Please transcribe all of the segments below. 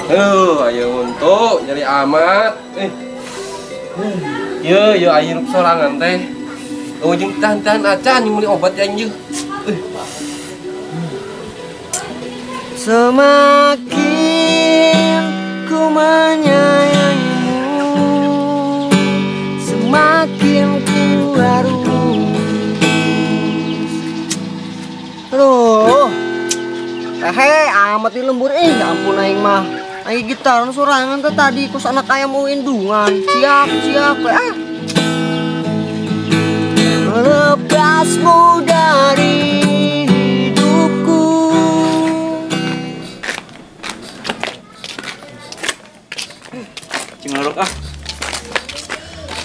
Ayo untuk nyeri amat. Ye, ye ayo hirup sorangan teh. Ujung tahan-tahan acan yang beli obat yang ye. Semakin ku menyayangimu, semakin ku harus. Aduh, hehe, amat di lembur ampun aing mah. Aing gitaran sorangan teh tadi kos anak ayam mau indungan. Siap, siap ah. Melepasmu dari hidupku. Cing lorok ah.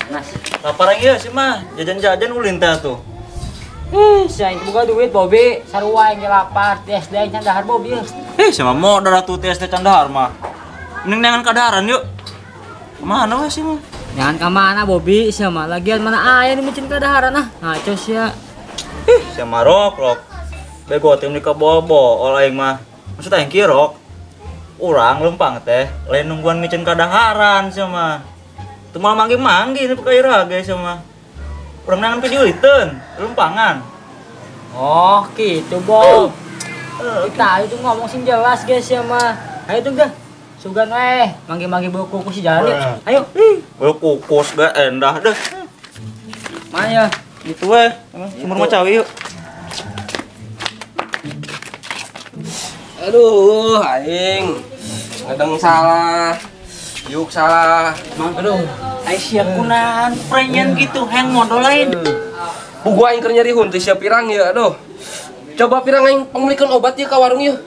Panas. Lapar ieu sih mah, jajan-jajan ulin teh tuh. Sia boga duit Bobi, sarua aing lapar, ti SD aing can dahar Bobi. Sama modal atuh ti SD can dahar mah. Mending neangan kadaharan yuk. Kemana we sih mah? Jangan ka mana Bobi, sia mah lagian mana aya nu micin kadaharan ah. Ngaco sia. Sia mah rok rok. Bego teh meuni ka bobo aing mah. Maksud aing kieu rok. Urang lempang teh lain nungguan micin kadaharan sia mah. Teu moal manggi-manggi nu ka ira ge sia mah. Urang neangan pidiuliteun, lempangan. Oh, gitu, Bob. Kita itu ngomong sing jelas guys ya mah. Ayo tuh dah. Sugan weh, manggi-manggi bau kukus di jalan yuk. Ayo. Bau kukus gak endah deh. Mana ya? Gitu weh, sumur macawi yuk. Aduh, aing. Ngadeng salah. Yuk salah. Aduh. Aisyah kunahan prenyen gitu heng modal lain. Buku aing keur nyeri hun teh sia pirang ya, aduh. Coba pirang aing pangmeulikeun obat ya ka warung ieu.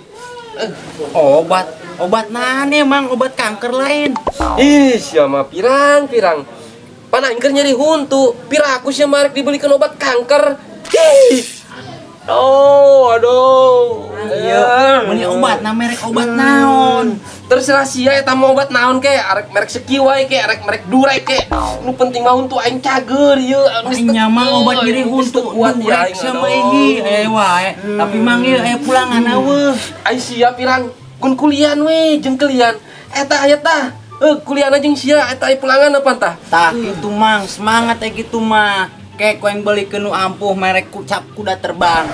Obat, obat naon emang obat kanker lain. Ih, sia mah pirang-pirang. Pan aing keur nyeri huntu, piraku sia mah rek dibelikeun obat kanker. Ih. Oh, aduh. Iya, meuni obat na merek obat naon? Terserah sia eta mah obat naon ke, arek merek sekieu wae ke, arek merek durek ke. Nu penting mah huntu aing cager ieu. Nya mah obat nyeri huntu kuat ya aing sama ieu aya wae. Tapi mang ieu aya pulangan eueuh. Ai sia pirang kun kulian we jeung kelian. Eta aya tah. Kuliana jeung sia eta aya pulangan apa tah? Tah kitu mang, semangat teh kitu mah. Kek ku yang beli nu ampuh merek cap kuda terbang.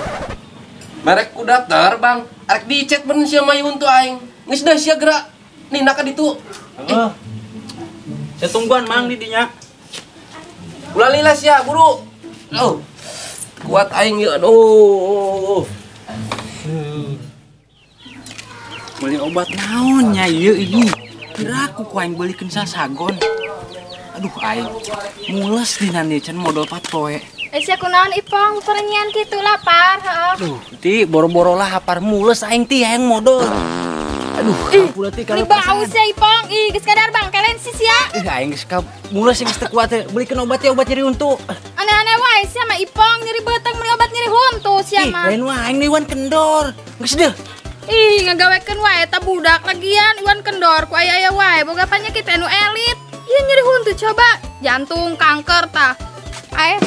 Merek kuda terbang, arek dicet bener sia mah huntu aing. Geus dah sia gerak. Nina ka ditu. Heeh. Saya tungguan mang di dinya. Ulah lila sia, buru. Oh. Kuat aing ieu aduh. Beli obat naon nya ieu ini? Kira aku ku aing belikeun sasagon. Aduh aing mules dina nih can modal 4 poe. Sia kunaon Ipong perenyan kitu lapar heeh. Aduh, ti boro-boro lah hapar mules aing ti hayang modal. Aduh, ampun ti kalau bau sia Ipong, ih geus kadar bang kalian sih sia. Ih aing geus ka mules geus teu kuat teh belikeun obat ya obat nyeri huntu. Aneh-aneh wae sia mah Ipong nyeri beuteung meuli obat nyeri huntu sia mah. Ih, lain wae aing Iwan kendor. Geus deuh. Ih, ngagawekeun wae eta budak lagian Iwan kendor ku aya-aya wae boga panyakit anu elit. Iya nyeri huntu coba jantung kanker tah. Ae.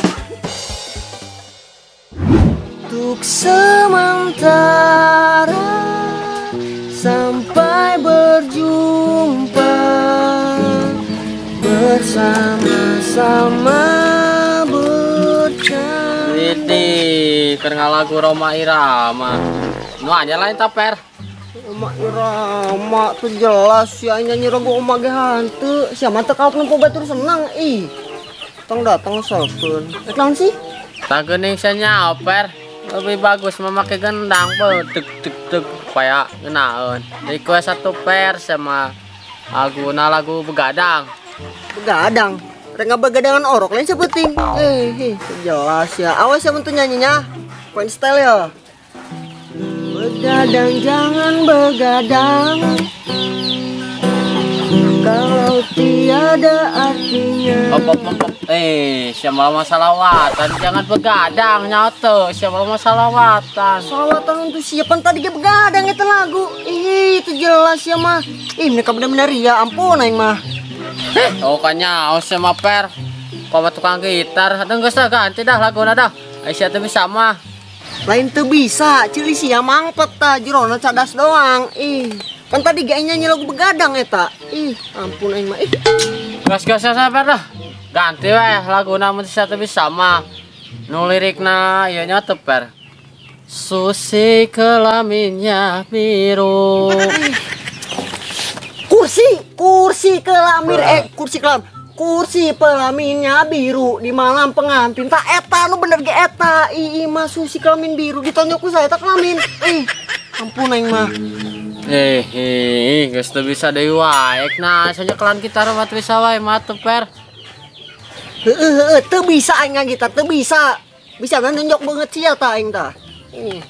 Untuk sementara sampai berjumpa, bersama-sama bercanda. Widih, keur ngalagu Rhoma Irama. Nu aja lain taper. Rhoma Irama tuh jelas ya nyanyi lagu Oma ge hanteu. Sia mah teu kaop nempo batur senang ih. Tong datang sakeun. Rek naon sih? Tah geuning sia nyaoper. Lebih bagus memakai gendang pe deg deg deg supaya ngenaeun. Request satu per sama laguna lagu begadang. Begadang. Rek ngabegadangan orok lain sepenting. Jelas ya. Awas ya untuk nyanyinya. Point style ya. Begadang jangan begadang kalau tiada artinya. Op, op, op. Siapa mau salawatan? Jangan begadang nyato. Siapa mau salawatan? Salawatan untuk siapa tadi ge begadang itu lagu. Ih, itu jelas ya mah. Ih, mereka benar-benar ya ampun aing mah. Oh kanya, sama per. Kau tukang gitar, aduh geus dah ganti dah laguna dah. Aisyah teu bisa mah. Lain teu bisa, cili sia mangpet tah jerona cadas doang. Ih. Kan tadi ge nyanyi lagu begadang eta. Ih, ampun aing mah. Ih. Gas-gas sabar dah. Ganti we laguna mun teu bisa mah. Nu lirikna ieu nya teu per. Susi kelaminnya biru. Kursi kelamin kursi kelam. Kursi pelaminnya biru di malam pengantin. Tak eta nu bener ge eta. Ih, mah susi kelamin biru ditonjok ku saya eta kelamin. Ih, ampun aing mah. Eh, geus teu bisa deui wae. Nah, saja kelan gitar mah teu bisa wae mah teu per. Heeh, teu bisa aing gitar, teu bisa. Bisa nonjok banget sia ta aing tah. Ih,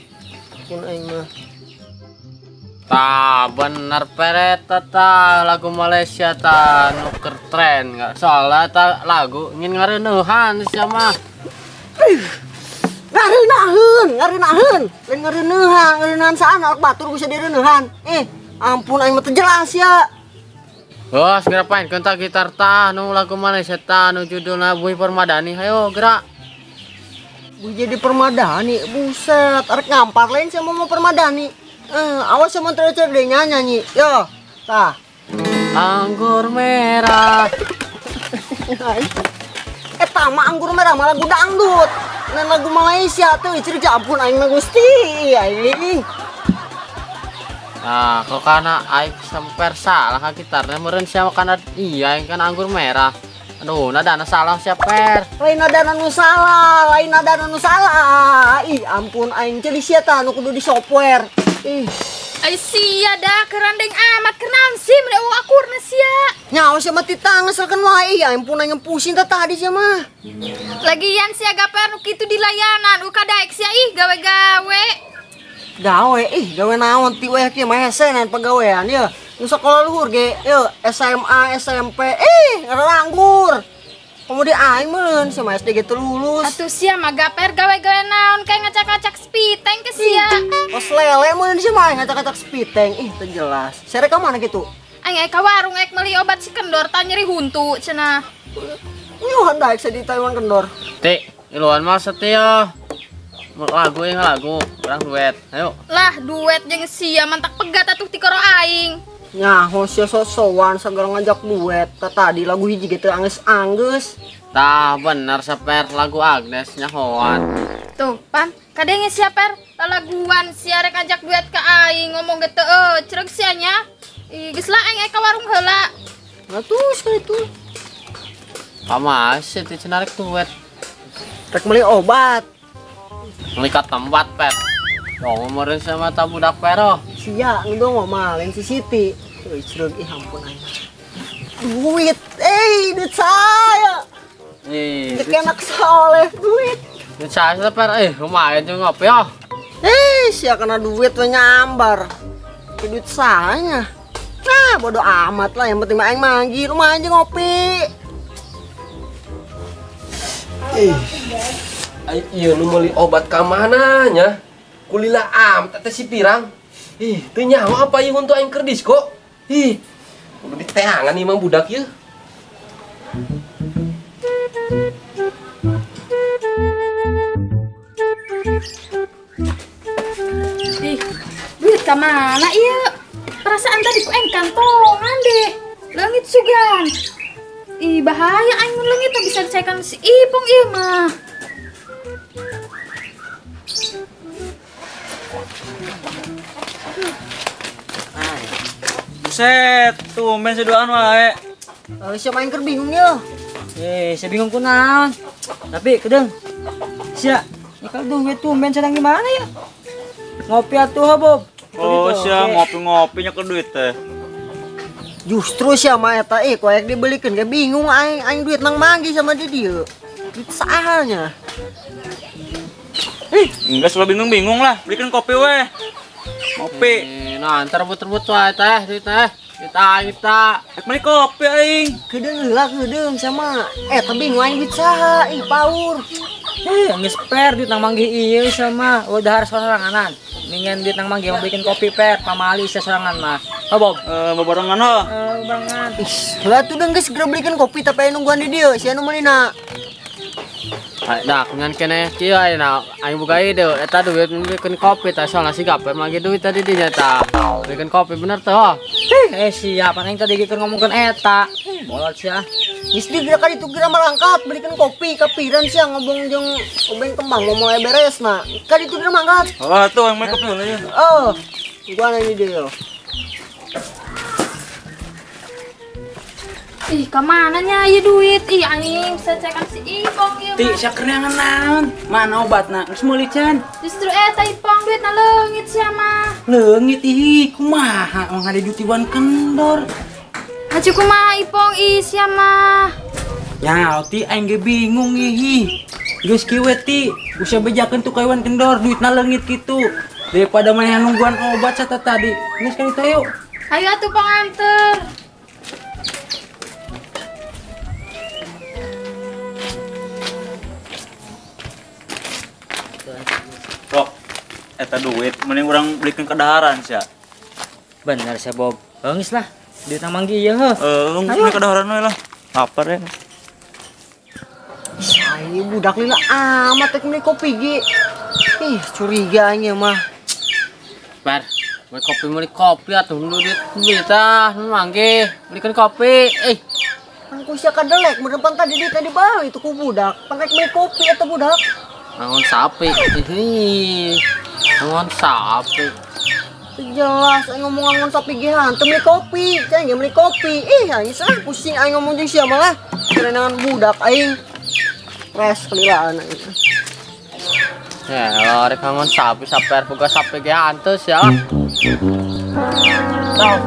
ampun aing mah. Tah bener per eta tah lagu Malaysia tah nu keur tren enggak soalnya tah lagu ingin ngareuneuhan sia mah. Ngareuneuhan, lain ngareuneuhan, ngareuneuhan saana batur bisa direuneuhan. Ampun aing mah teu jelas ya. Oh, segera paenkeun tah gitar tah nu lagu Malaysia tah nu judulna Bui Permadani. Hayo gerak. Bui jadi Permadani, buset, arek ngampar lain sia mau Permadani. Awas sama tercer deh nyanyi. Yo, tah. Anggur merah. Eta mah anggur merah malah lagu dangdut. Lain lagu Malaysia tuh, cerita ampun aing mah Gusti, aing. Nah, kok kana aing samper salah ka gitarna meureun sia kana iya aing kan anggur merah. Aduh, nadana salah sia per. Lain nadana nu salah, lain nadana nu salah. Ih, ampun aing ceuli sia tah nu kudu di software. Ih. Ai sia dah kerandeng amat kenaon sih meni eueuh akurna sia. Nyawa sia mah tita ngeselkeun wae. Ih, ampun aing pusing teh tadi sia mah. Lagian sia gaper nu kitu di layanan, u kadaek sia ih gawe-gawe. Gawe ih, gawe naon ti we kieu mah hese naon pagawean ye. Nu sakola luhur ge, ye SMA, SMP, ih ngaranggur. Kemudian aing meureun sama SD ge teu lulus. Atuh sia mah gaper gawe-gawe naon kayak ngacak-ngacak spiteng ke sia. Kos lele meureun sia mah ngacak-ngacak spiteng, ih teu jelas. Sere ka mana kitu? Aing ka warung ek meuli obat si kendor tah nyeri huntu cenah. Nyuhan daek sia di Taiwan kendor. Ti, iluan mah setia. Lagu yang lagu, urang duet. Ayo. Lah duet jeung sia mantak pegat atuh ti koro aing. Nyaho sia sosowan sagala ngajak duet. Tah tadi lagu hiji ge teu anggeus-anggeus. Tah bener saper lagu Agnes nyahoan. Tuh, pan, kadenge sia per lalaguan sia rek ngajak duet ka aing ngomong ge teu cereg sia nya. Ih, geus lah aing ka warung heula. Atuh sekali tuh. Kama sih teh cenah rek duet. Rek meuli obat. Meuli ka tempat per. Dong meureun sama ta budak pero. Sia ngedongo mah lain si Siti. Euy cereg ih ampun aing. Duit, duit saya. Ih, duit anak soleh, duit. Duit saya per, lumayan juga ngopi oh. Sia kena duit we nyambar. Duit saya. Nah, bodoh amat lah, yang penting mah aing manggil, lumayan jeung ngopi. Ih, ieu nu meuli obat ka mana nya? Kulila am teh si pirang. Ih, teu nyaho apa ieu huntu aing keur disko. Ih, kudu diteangan ieu mah budak ieu. Ih, duit ka mana ieu? Perasaan tadi ku aing kantongan deh. Leungit sugan. Ih, bahaya aing mun leungit bisa dicaekan si Ipong ieu mah. Buset, tumben seduaan wae. Siapa yang keur bingung ya? Saya bingung kunaon. Tapi kedeung. Sia, nyekel duit tumben sedang gimana ya? Ngopi atuh, Bob. Oh, sia ngopi-ngopi nyekel duit teh. Justru sia mah eta ku aya dibelikeun ge bingung aing, aing duit nang manggi sama dia dieu. Duit sahalnya. Enggak selalu bingung-bingung lah, belikan kopi weh. Ngopi. Nah, ntar rebut-rebut wae teh, duit teh. Kita kita. Rek meuli kopi aing. Kedeung heula kedeung sama. Tapi bingung aing duit saha, ih paur. Geus per duit nang manggih ieu sama udah harus soranganan. Mingin duit nang manggih mau bikin kopi per, pamali sia sorangan mah. Oh, Bob. Bebarengan ho. Bebarengan. Ih, lah tuh geus segera belikan kopi tapi aya nungguan di dieu, sia nu meulina. Dah, ngan kene kieu ayeuna aing boga ide eta duit bikeun kopi tah soalna si Gaper manggi duit tadi dinya tah. Bikeun kopi bener teh oh. Siapa aing tadi keur ngomongkeun eta. Bolot sia. Geus digeura ka ditu geura marangkat belikan kopi kapiran sia ngobong jeung obeng kembang mau mulai beres na. Ka ditu geura mangkat. Oh, tuh yang make up ya. Oh, gua ini dia. Ih, kemana nya ieu duit? Ih, aing bisa cekan si Ipong ieu. Ti, sia keur neangan naon? Mana obatna? Geus meuli can. Justru eta Ipong duitna leungit sia mah. Leungit ih, kumaha mah ngade dutiwan kendor. Hacu kumaha Ipong ih sia mah. Ya, ti aing ge bingung ih. Geus kieu we ti, usah bejakeun tuh ka Iwan kendor, duitna leungit kitu. Daripada maneh nungguan obat sata tadi. Geus ka ditu yuk. Ayo atuh panganter. Rok, eta duit mending urang belikeun kadaharan sia. Bener sia Bob. Geus lah, duit nang manggi ieu heuh. Heeh, geus kadaharan we lah. Lapar ya. Ai budak lila amat rek meuli kopi ge. Ih, curiga aing mah. Bar, beli kopi atuh duit duit tah manggi belikeun kopi. Eh, kan ku sia kadelek meureun pan tadi duit tadi bae itu ku budak. Pan rek meuli kopi eta budak. Angon sapi. Ih, angon sapi. Jelas aing ngomong angon sapi ge hantu meuli kopi, cai ge meuli kopi. Ih, aing sah pusing aing ngomong jeung sia malah. Kerenangan budak aing. Stres kelilaan aing. Ya, lo rek angon sapi sapi boga sapi ge hantu sia. Tau.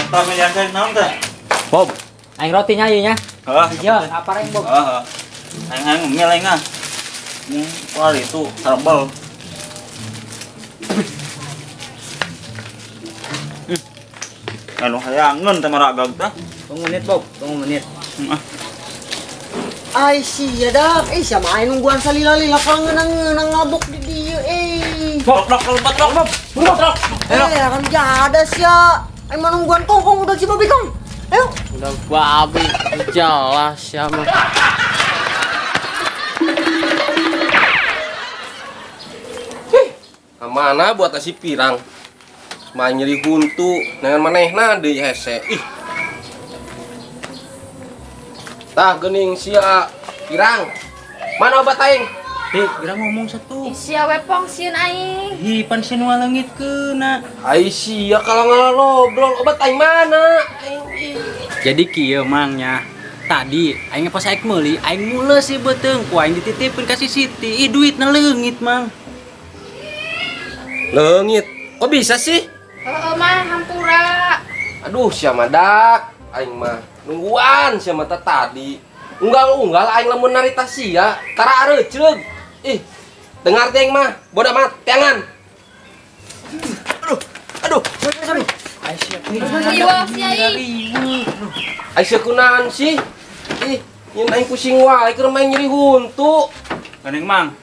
Pamilihan naon teh? Bob, aing rotinya ieu nya. Heeh. Iya, apa aing Bob? Heeh. Aing aing ngemil aing ah. Wah itu sambal. Anu hayangeun teh maragag teh. Tunggu menit, Bob. Tunggu menit. Heeh. Ai sia dak, eh sia mah aing nungguan salila-lila kalau ngeunang-ngeunang ngabok di dieu eh. Rok rok lompat rok, Bob. Rok rok. Eh, kan jada sia. Aing mah nungguan kongkong udah si babi kong. Ayo. Udah babi jelas sia mah. Ih, mana buat si pirang? Mah nyeri huntu, dengan manehna deui hese. Ih. Tah geuning sia pirang. Mana obat aing? Ti, geura ngomong satu. Ih, sia we pong sieun aing. Hi, pan sieun ngaleungitkeun. Ai sia kalau ngalobrol obat aing mana? Aing ih. Jadi kieu mang nya. Tadi aing pas aing meuli, aing mules si beuteung ku aing dititipkeun ka si Siti. Ih, duitna leungit mang. Leungit. Kok bisa sih? Heeh mah hampura. Aduh, sia madak. Aing mah nungguan sia mah tadi. Unggal-unggal aing lamun narita sia, tara areuceug. Ih, dengar teh aing mah, bodoh amat, tiangan. Aduh, aduh. Riweuh sia ih. Ai sia kunaon sih? Ih, nyeun aing pusing wae keur main nyeri huntu. Geuning mang.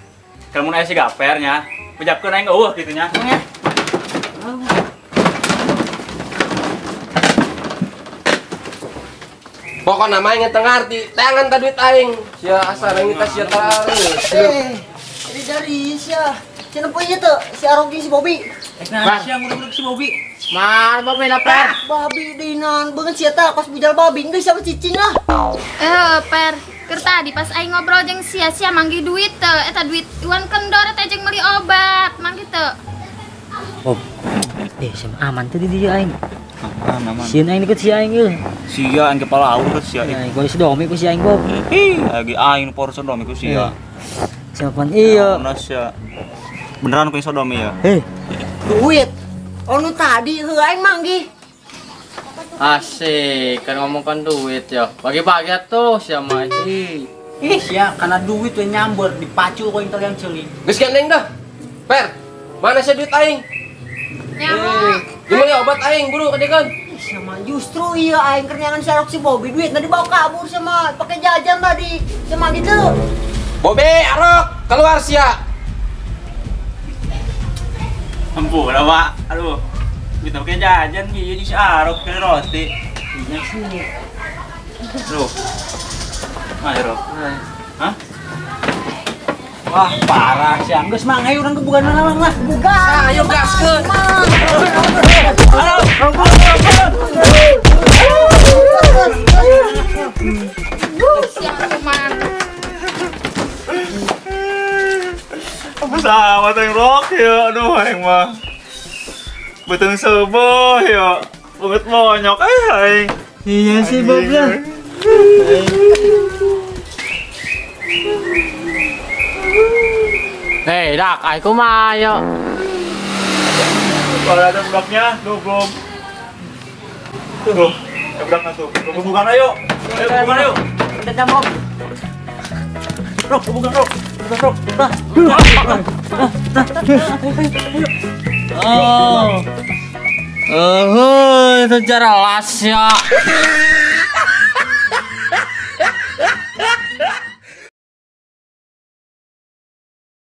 Lamun aya si Gaper nya, pejapkeun aing eueuh kitu nya. Pokokna mah aing teu ngarti, teangan ka duit aing. Sia asa aing teh sia tarareus. Eh, dari sia. Cenah poe ieu teu si Arogi si Bobby. Rek naon sia ngurug-ngurug si Bobby? Mar, Bobby lapar. Babi dinan beungeut sia tah kos bujal babi geus sia cicing lah. Per, keur tadi pas aing ngobrol jeung sia, sia manggih duit teu, eta duit Iwan kendor eta jeung meuli obat, manggih teu. Bob. Eh, sia aman teu di dieu aing. Aman, aman. Sieun aing deket si aing euy. Sia aing kepala aur sia. Aing ku sodomi ku si aing Bob. Ih, lagi aing por sodomi ku sia. Siapa iya. Naon sia. Beneran ku sodomi ya? Heh. Duit. Oh nu tadi heuh aing manggih. Asik, kan ngomongkan duit ya. Bagi-bagi atuh sia mah. Ih, sia karena duit we nyamber dipacu ku aing taliang ceuli. Geus gandeng dah. Per, mana sia duit aing? Nyaho. Gimana obat aing buru kadekan? Sama justru iya aing keur nyangan si Arok si Bobby duit tadi bawa kabur sama pakai jajan tadi sama gitu. Bobby, Arok, keluar sia. Ampun lah, Pak. Aduh. Kita pakai jajan bieu jeung si Arok ke roti. Iya sih. Aduh. Mana Rok? Hah? Wah, parah sih. Geus mang ayo urang kebugan mana mang lah. Bukan. Ayo gaskeun. Siang mah. Apa sama teh Rok ya? Aduh aing mah. Beuteung seubeah ya. Banget monyok aing. Iya sih, Bob lah. Hei, dak, aing kumaha yo. Kalau ada bloknya, goblok. Tuh, nabrakna tuh. Kebukan ayo. Ayo kebukan ayo. Udah Bob. Rok, kebukan Rok. Kebukan Rok. Oh. Oh, itu jelas ya.